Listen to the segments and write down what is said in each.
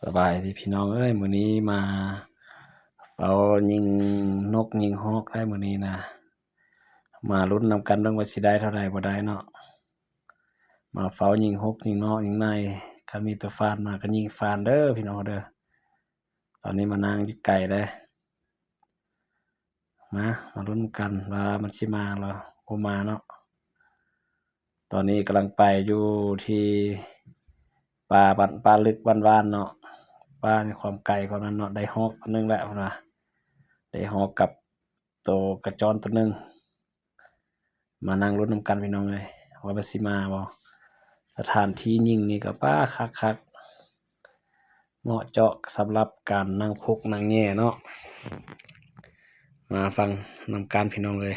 ສະບາຍດີພີ່ນ້ອງເອີຍ, ມື້ນີ້ມາເຝົ້າຍິງນົກຍິງຮອກໄດ້ມື້ນີ້ນະ. ມາລຸ້ນນຳກັນເບິ່ງວ່າຊິໄດ້ເທົ່າໃດບໍ່ໄດ້ເນາະ. ມາເຝົ້າຍິງຮົກຍິງນອກຍິງໃນ, ຄັນມີໂຕຟານມາກໍຍິງຟານເດີພີ່ນ້ອງເດີ. ຕອນນີ້ມານັ່ງຢູ່ໄກເດ້. ມາ ມາລຸ້ນນຳກັນວ່າມັນຊິມາຫຼືບໍ່ມາເນາະ. ຕອນນີ້ກຳລັງໄປຢູ່ທີ່ປ່າບ້ານ ປ່າລຶກບ້ານຫວ່ານເນາະ. ປ່າໃນຄວາມໄກຄວາມນັ້ນເນາະ, ໄດ້ຮອກໂຕໜຶ່ງແລ້ວເພິ່ນວ່າ, ໄດ້ຮອກກັບໂຕກະຈອນໂຕໜຶ່ງ. ມານັ່ງລຸ້ນນຳກັນພີ່ນ້ອງເອີຍ ວ່າມັນຊິມາບໍ່. ສະຖານທີ່ຍິງນີ້ກໍ ປ້າ ຄັກໆ ເໝາະເຈາະສຳລັບການນັ່ງພົກນັ່ງແຍ່ເນາະ. ມາຟັງນຳກັນພີ່ນ້ອງເອີຍ.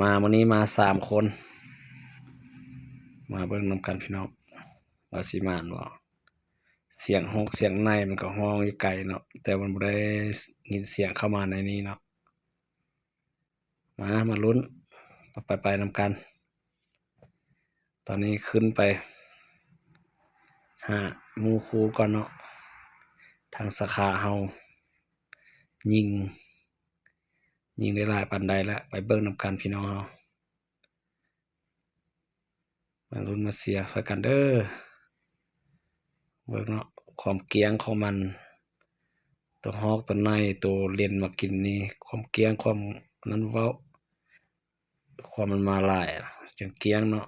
ມາມື້ນີ້ມາສາມຄົນ, ມາເບິ່ງນຳກັນພີ່ນ້ອງ ວ່າຊິມານບໍ່. ສຽງຮົກສຽງໃນມັນກໍຮ້ອງຢູ່ໄກເນາະ, ແຕ່ມັນບໍ່ໄດ້ຍິນສຽງເຂົ້າມາໃນນີ້ເນາະ. ມາ ມາລຸ້ນ ໄປ ໄປນຳກັນ. ຕອນນີ້ຂຶ້ນໄປຫາໝູ່ຄູ່ກ່ອນເນາະ. ທາງສາຂາເຮົາຍິງ ຍິງໄດ້ຫຼາຍປານໃດລະ, ໄປເບິ່ງນຳກັນພີ່ນ້ອງເຮົາ. ມາລຸ້ນມາເຊຍຊ່ອຍກັນເດີ. ເບິ່ງເນາະ ຄວາມກ້ຽງຂອງມັນ, ໂຕຮອກໂຕໃນ ໂຕເຫຼັ້ນມາກິນນີ້ ຄວາມກ້ຽງ ຄວາມນັ້ນເວົ້າ ຄວາມມັນມາຫຼາຍຈັ່ງກ້ຽງເນາະ.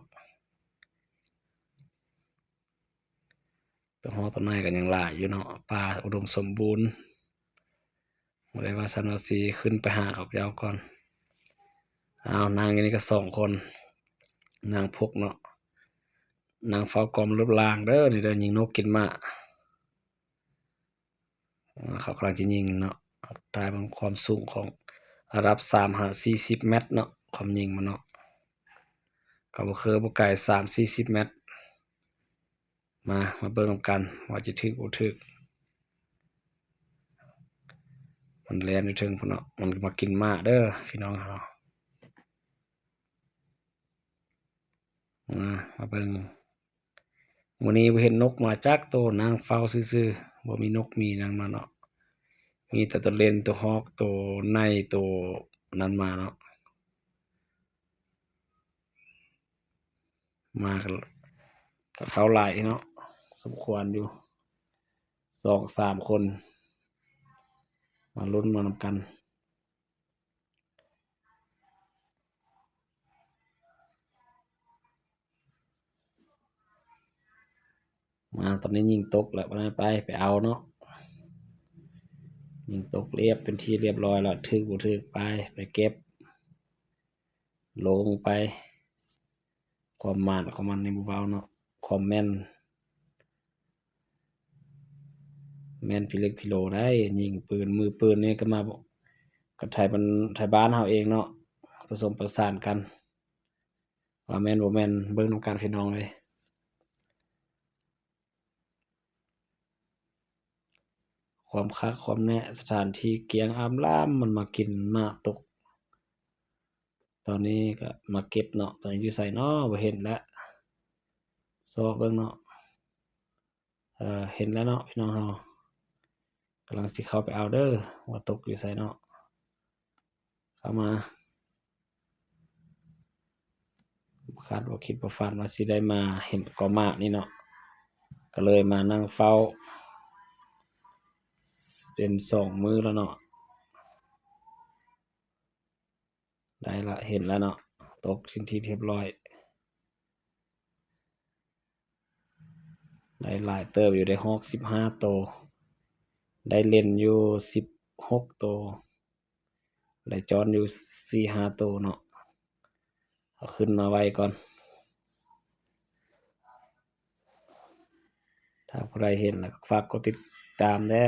ໂຕຮອກໂຕໃນກໍຍັງຫຼາຍຢູ່ເນາະ, ປ່າອຸດົມສົມບູນ. ບໍ່ໄດ້ວ່າຊັ້ນວ່າຊິຂຶ້ນໄປຫາເຂົາເຈົ້າກ່ອນ. ອ້າວ ນັ່ງຢູ່ນີ້ກໍສອງຄົນ, ນັ່ງພົກເນາະ, ນັ່ງເຝົ້າກອມລົບລາງເດີ ນີ້ເດີ, ຍິງນົກກິນໝາກ. ອາ ເຂົາກຳລັງຈະຍິງເນາະ, ຖ່າຍເບິ່ງຄວາມສູງຂອງລະດັບສາມຫາສີ່ສິບແມັດເນາະ, ຄວາມຍິງມັນເນາະ ກໍບໍ່ຄືບໍ່ໄກ ສາມສີ່ສິບແມັດ. ມາ ມາເບິ່ງນຳກັນວ່າຈະຖືກບໍ່ຖືກ. ມັນແລ່ນຢູ່ເທິງພຸ້ນເນາະ, ມັນມາກິນໝາກເດີພີ່ນ້ອງເຮົາ. ມາ ມາເບິ່ງ. ມື້ນີ້ບໍ່ເຫັນນົກມາຈັກໂຕ, ນັ່ງເຝົ້າຊື່ໆ, ບໍ່ມີນົກມີຫຍັງມາເນາະ, ມີແຕ່ໂຕເຫຼັ້ນ ໂຕຮອກ ໂຕໃນ ໂຕນັ້ນມາເນາະ. ມາກໍ ກໍເຂົ້າຫຼາຍເນາະ ສົມຄວນຢູ່ ສອງສາມຄົນ. ມາລຸ້ນມານຳກັນ. ມາ ຕອນນີ້ຍິງຕົກແລ້ວ, ໄປ ໄປເອົາເນາະ. ຍິງຕົກລຽບເປັນທີ່ລຽບຮ້ອຍແລ້ວ, ຖືກບໍ່ຖືກ ໄປ ໄປເກັບ ລົງໄປ. ຄວາມໝານຂອງມັນນີ້ບໍ່ເວົ້າເນາະ, ຄວາມແມ່ນ ແມ່ນພິລຶກພິໂລໄດ໋. ຍິງປືນ ມືປືນນີ້ກໍມາ ກໍໄທບ້ານ ໄທບ້ານເຮົາເອງເນາະ, ປະສົມປະສານກັນ ວ່າແມ່ນບໍ່ແມ່ນ. ເບິ່ງນຳກັນພີ່ນ້ອງເອີຍ. ຄວາມຄັກຄວາມແນະ ສະຖານທີ່ກ້ຽງອາມລາມ, ມັນມາກິນໝາກຕົກ. ຕອນນີ້ກໍມາເກັບເນາະ, ຕອນນີ້ຢູ່ໃສເນາະ? ບໍ່ເຫັນແລ້ວ, ຊອກເບິ່ງເນາະ. ເອີ ເຫັນແລ້ວເນາະພີ່ນ້ອງເຮົາ, ກຳລັງຊິເຂົ້າໄປເອົາເດີ ວ່າຕົກຢູ່ໃສເນາະ. ເຂົ້າມາ. ຄາດບໍ່ຄິດບໍ່ຝັນວ່າຊິໄດ້ມາເຫັນກອໝາກນີ້ເນາະ, ກໍເລີຍມານັ່ງເຝົ້າເປັນສອງມື້ແລ້ວເນາະ. ໄດ້ລະ ເຫັນແລ້ວເນາະ, ຕົກເປັນທີ່ຮຽບຮ້ອຍ. ໄດ້ຫຼາຍເຕີບຢູ່, ໄດ້ຮອກສິບຫ້າໂຕ, ໄດ້ເຫຼັ້ນຢູ່ສິບຫົກໂຕ, ໄດ້ຈ້ອນຢູ່ສີ່ຫ້າໂຕເນາະ. ເອົາຂຶ້ນມາໄວ້ກ່ອນ. ຖ້າຜູ້ໃດເຫັນແລ້ວກໍຝາກກົດຕິດຕາມແດ່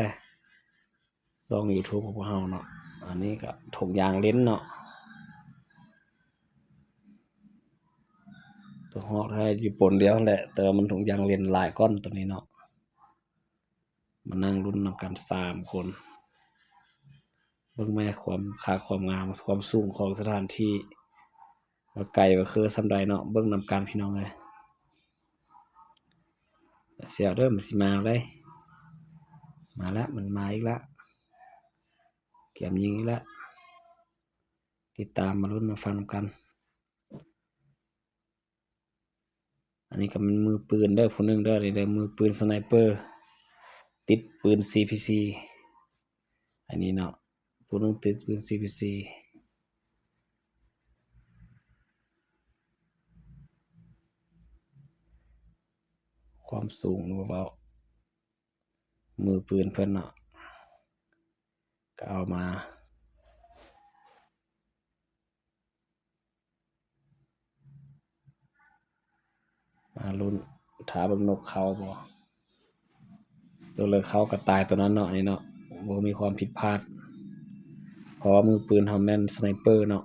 ຊ່ອງຢູທູບຂອງພວກເຮົາເນາະ. ອັນນີ້ກໍຖົງຢາງເຫຼັ້ນເນາະ, ຕົວຮອກແທ້ຢູ່ປົນດຽວຫັ້ນແຫຼະ, ແຕ່ວ່າມັນຖົງຢາງເຫຼັ້ນຫຼາຍກ່ອນຕົວນີ້ເນາະ. ມານັ່ງລຸ້ນນຳກັນສາມຄົນ. ເບິ່ງແມ້ ຄວາມ ຄ່າຄວາມງາມ ຄວາມສູງຂອງສະຖານທີ່ ວ່າໄກວ່າຄືສ່ຳໃດເນາະ. ເບິ່ງນຳກັນພີ່ນ້ອງເອີຍ. ເຊຍເດີ ມັນຊິມາແລ້ວເດ້. ມາແລ້ວ ມັນມາອີກແລ້ວ ກຽມຍິງອີກແລ້ວ ຕິດຕາມມາລຸ້ນມາຟັງນຳກັນ. ອັນນີ້ກໍແມ່ນມືປືນເດີ ຜູ້ໜຶ່ງເດີ ນີ້ເດີ ມືປືນສະໄນເປີ ຕິດປືນຊີພີຊີ ອັນນີ້ເນາະ ຜູ້ໜຶ່ງຕິດປືນຊີພີຊີ. ຄວາມສູງນີ້ບໍ່ເວົ້າ ມືປືນເພິ່ນເນາະ ກໍເອົາມາ ມາລຸ້ນຖ້າເບິ່ງນົກເຂົ້າບໍ່ ຕົວເລີກເຂົ້າກໍຕາຍຕົວນັ້ນເນາະ ນີ້ເນາະ ບໍ່ມີຄວາມຜິດພາດ ເພາະວ່າມືປືນເຮົາແມ່ນສະໄນເປີເນາະ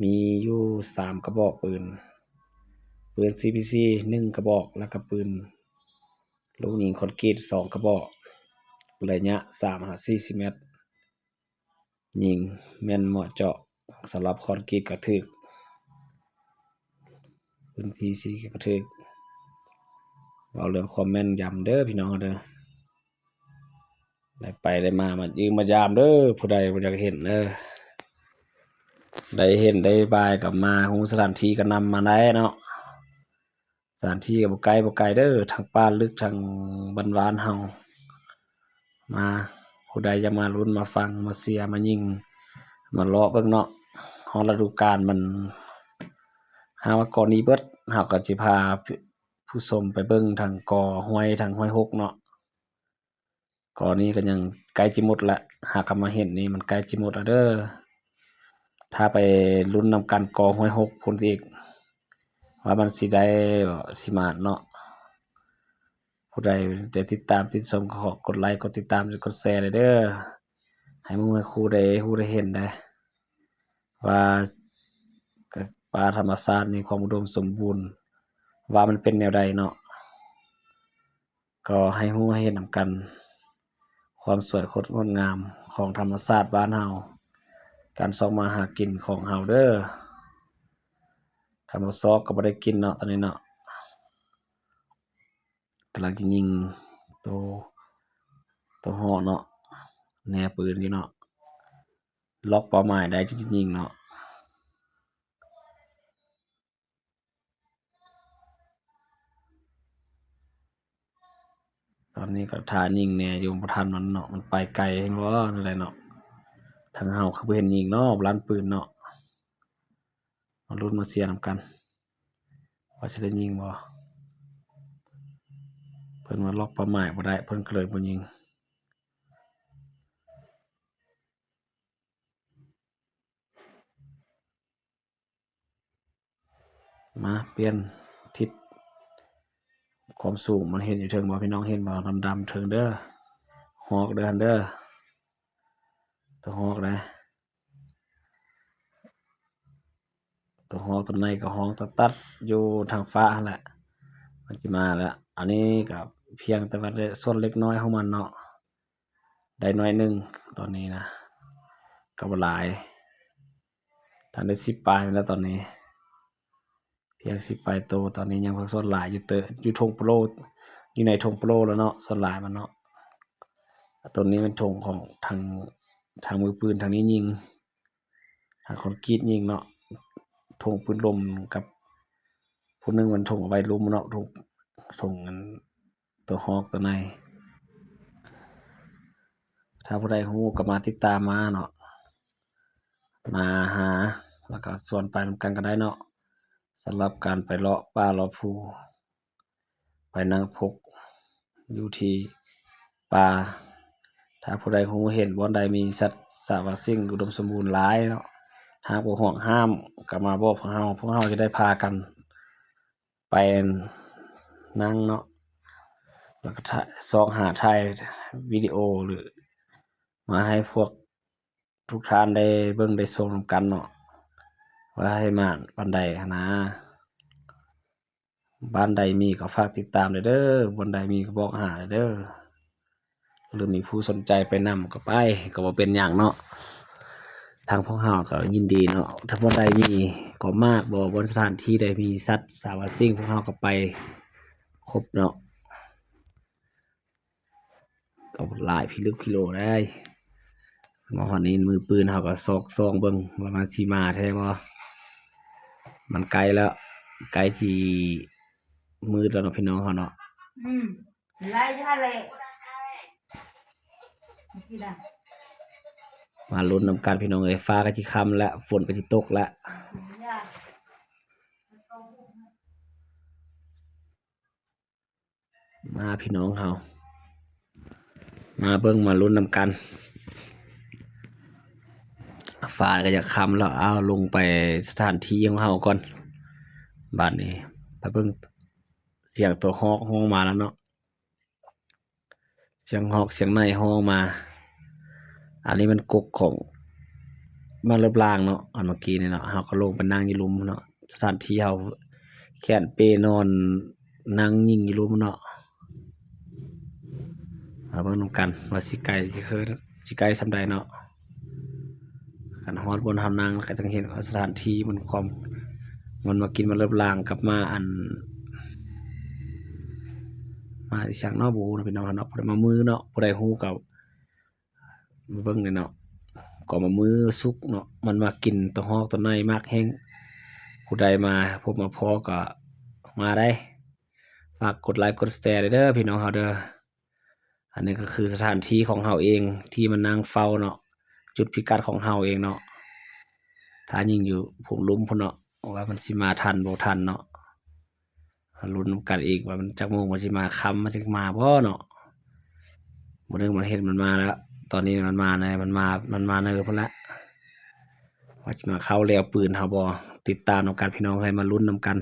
ມີຢູ່ສາມກະບອກປືນ ປືນຊີພີຊີໜຶ່ງກະບອກ ແລ້ວກໍປືນລູກຍິງຄອນກຣີດສອງກະບອກ ໄລຍະສາມຫາສີ່ສິບແມັດ ຍິງແມ່ນເໝາະເຈາະ ສຳລັບຄອນກຣີດກໍຖືກ ພື້ນພີຊີກໍຖືກ. ເວົ້າເລື່ອງຄວາມແມ່ນຢຳເດີພີ່ນ້ອງເດີ ໄດ້ໄປໄດ້ມາ ມາຢ້ຽມມາຢາມເດີ ຜູ້ໃດບໍ່ຢາກເຫັນເດີ ໄດ້ເຫັນໄດ້ບາຍກໍມາ ຮູ້ສະຖານທີ່ກໍນຳມາໄດ້ເນາະ. ສະຖານທີ່ກໍບໍ່ໄກບໍ່ໄກເດີ ທັງປ່າລຶກ ທັງບ້ານວານເຮົາ ມາ ຜູ້ໃດຢາກມາລຸ້ນມາຟັງ ມາເຊຍ ມາຍິງ ມາເລາະເບິ່ງເນາະ ຮອດລະດູການມັນ ຫາວ່າກໍນີ້ເບິດ ເຮົາກໍຊິພາຜູ້ຊົມໄປເບິ່ງທັງກໍຫ້ວຍ ທັງຫ້ວຍຫົກເນາະ. ກໍນີ້ກໍຍັງໃກ້ຈະໝົດລະ ຫາກະມາເຫັນນີ້ມັນໃກ້ຈະໝົດລະເດີ ຖ້າໄປລຸ້ນນຳກັນກໍຫ້ວຍຫົກພຸ້ນອີກ ວ່າມັນຊິໄດ້ບໍ່ ຊິໝານເນາະ. ຜູ້ໃດໄດ້ຕິດຕາມ ຕິດຊົມ ກໍຂໍກົດໄລ ກົດຕິດຕາມ ກົດແຊແດ່ເດີ ໃຫ້ໝູ່ໃຫ້ຄູ່ໄດ້ຮູ້ໄດ້ເຫັນແດ່ ວ່າ ກະປ່າທຳມະຊາດມີຄວາມອຸດົມສົມບູນ ວ່າມັນເປັນແນວໃດເນາະ. ກໍໃຫ້ຮູ້ໃຫ້ເຫັນນຳກັນ ຄວາມສວຍງົດງາມຂອງທຳມະຊາດບ້ານເຮົາ ການຊອກມາຫາກິນຂອງເຮົາເດີ ຄັນບໍ່ຊອກກໍບໍ່ໄດ້ກິນເນາະ ຕອນນີ້ເນາະ. ກຳລັງຈະຍິງໂຕ ໂຕຮອກເນາະ ແນປືນຢູ່ເນາະ ລັອກເປົ້າໝາຍໄດ້ຈຶ່ງຈະຍິງເນາະ. ຕອນນີ້ກໍຖ້າຍິງແດ່ຢູ່ ບໍ່ທັນມັນເນາະ ມັນໄປໄກເຫັນບໍ່ ນັ້ນແຫຼະເນາະ. ທາງເຮົາຄືບໍ່ເຫັນຍິງເນາະ ລ້ານປືນເນາະ. ມາລຸ້ນມາເຊຍນຳກັນ ວ່າຊິໄດ້ຍິງບໍ່. ເພິ່ນວ່າລັອກເປົ້າໝາຍບໍ່ໄດ້ ເພິ່ນກໍເລີຍບໍ່ຍິງ. ມາປ່ຽນທິດ ຄວາມສູງມັນເຫັນຢູ່ເທິງບໍ່ ພີ່ນ້ອງເຫັນບໍ່ ດຳໆເທິງເດີ ຮອກເດີຫັ້ນເດີ ໂຕຮອກນະ ໂຕຮອກໂຕໃນກໍຮ້ອງຕັດໆຢູ່ທາງຟ້າຫັ້ນແຫຼະ ມັນຊິມາແລ້ວ. ອັນນີ້ກໍພຽງແຕ່ວ່າໄດ້ສ່ວນເລັກນ້ອຍຂອງມັນເນາະ ໄດ້ໜ້ອຍໜຶ່ງຕອນນີ້ນະ ກໍບໍ່ຫຼາຍ ທັນໄດ້ສິບປາຍນີ້ແຫຼະຕອນນີ້ ພຽງສິບປາຍໂຕ. ຕອນນີ້ຍັງພາກສ່ວນຫຼາຍຢູ່ເຕີ ຢູ່ທົ່ງໂປໂລ ຢູ່ໃນທົ່ງໂປໂລແລ້ວເນາະ ສ່ວນຫຼາຍມັນເນາະ. ຕົວນີ້ແມ່ນທົ່ງຂອງທາງ ທາງມືປືນ ທາງນີ້ຍິງ ທາງຄອນກຣີດຍິງເນາະ ທົ່ງປືນລົມກັບ ຜູ້ໜຶ່ງແມ່ນທົ່ງເອົາໄວ້ລຸມເນາະ ທົ່ງ ທົ່ງອັນ ຕົວຮອກຕົວໃນ. ຖ້າຜູ້ໃດຮູ້ກໍມາຕິດຕາມມາເນາະ ມາຫາ ແລ້ວກໍຊວນໄປນຳກັນກໍໄດ້ເນາະ. ສຳລັບການໄປເລາະປ່າເລາະພູ ໄປນັ່ງພົກຢູ່ທີ່ປ່າ ຖ້າຜູ້ໃດຮູ້ເຫັນບ່ອນໃດມີສັດສາວາສິ່ງອຸດົມສົມບູນຫຼາຍເນາະ ຫາກບໍ່ຫ່ວງຫ້າມກໍມາບອກພວກເຮົາ ພວກເຮົາຈະໄດ້ພາກັນ ໄປນັ່ງເນາະ ແລ້ວກໍຖ່າຍ ຊອກຫາຖ່າຍວິດີໂອ ຫຼື ມາໃຫ້ພວກທຸກທ່ານໄດ້ເບິ່ງໄດ້ຊົມນຳກັນເນາະ ວ່າໃຫ້ໝານປານໃດຫັ້ນນາ. ບ້ານໃດມີກໍຝາກຕິດຕາມແດ່ເດີ ບ່ອນໃດມີກໍບອກຫາແດ່ເດີ. ຫຼືມີຜູ້ສົນໃຈໄປນຳກໍໄປ ກໍບໍ່ເປັນຫຍັງເນາະ ທາງພວກເຮົາກໍຍິນດີເນາະ. ຖ້າບ່ອນໃດມີກໍມາກບໍ່ ບ່ອນສະຖານທີ່ໃດມີສັດສາວາສິ່ງ ພວກເຮົາກໍໄປຄົບເນາະ. ອອກຫຼາຍພິລຶກພິໂລເດ້. ມາຮອດນີ້ມືປືນເຮົາກໍຊອກສ່ອງເບິ່ງວ່າມັນຊິມາແທ້ບໍ່. ມັນໃກ້ແລ້ວ, ໃກ້ຊິມືດແລ້ວເນາະ ພີ່ນ້ອງເຮົາເນາະ. ອືມ ໄລ່ຢູ່ຫັ້ນແຫຼະ. ມາລຸ້ນນຳກັນ ພີ່ນ້ອງເອີຍ, ຟ້າກໍຊິຄ່ຳແລ້ວ, ຝົນກໍຊິຕົກແລ້ວ. ມາພີ່ນ້ອງເຮົາ ມາເບິ່ງມາລຸ້ນນຳກັນ. ຟ້າກໍຢາກຄ່ຳແລ້ວ. ເອົາ ລົງໄປສະຖານທີ່ຂອງເຮົາກ່ອນ. ບາດນີ້ໄປເບິ່ງ ສຽງຕົວຮອກຮ້ອງມາແລ້ວເນາະ, ສຽງຮອກສຽງໄນຮ້ອງມາ. ອັນນີ້ມັນກົກຂອງມາເລີບລາງເນາະ, ອັນເມື່ອກີ້ນີ້ເນາະ. ເຮົາກໍລົງໄປນັ່ງຢູ່ລຸ່ມເນາະ, ສະຖານທີ່ເຮົາແຂນເປນອນນັ່ງຍິງຢູ່ລຸ່ມເນາະ. ມາເບິ່ງນຳກັນວ່າຊິໃກ້ ຊິຄື ຊິໃກ້ສ່ຳໃດເນາະ. ຄັນຮອດບ່ອນເຮົານັ່ງແລ້ວກໍຈັ່ງເຫັນວ່າສະຖານທີ່ມັນຄວາມ ມັນມາກິນມາເລີບລາງກັບມາ ອັນ ມາອີ່ຫຍັງເນາະ ບໍ່ຮູ້ເນາະ ພີ່ນ້ອງເນາະ. ຜູ້ໃດມາມື້ເນາະ ຜູ້ໃດຮູ້ກໍມາເບິ່ງແດ່ເນາະ. ກໍມາມື້ສຸກເນາະ ມັນມາກິນຕົວຮອກຕົວໄນມັກແຮງ. ຜູ້ໃດມາພົບມາພໍ້ກໍມາໄດ້. ຝາກກົດໄລກົດແຊເດີພີ່ນ້ອງເຮົາເດີ. ອັນນີ້ກໍຄືສະຖານທີ່ຂອງເຮົາເອງທີ່ມານັ່ງເຝົ້າເນາະ, ຈຸດພິກັດຂອງເຮົາເອງເນາະ. ຖ້າຍິງຢູ່ພູມລຸ່ມພຸ້ນເນາະ ວ່າມັນຊິມາທັນບໍ່ທັນເນາະ. ມາລຸ້ນນຳກັນອີກວ່າມັນຈັກໂມງມັນຊິມາ, ຄ່ຳມັນຊິມາບໍ່ເນາະ. ມື້ໜຶ່ງມັນເຫັນມັນມາແລ້ວ, ຕອນນີ້ມັນມາແນ່ ມັນມາ ມັນມາເນີພຸ້ນລະ. ວ່າຊິມາເຂົ້າແລ້ວປືນເຮົາບໍ່, ຕິດຕາມນຳກັນ ພີ່ນ້ອງເອີຍ, ມາລຸ້ນນຳກັນ.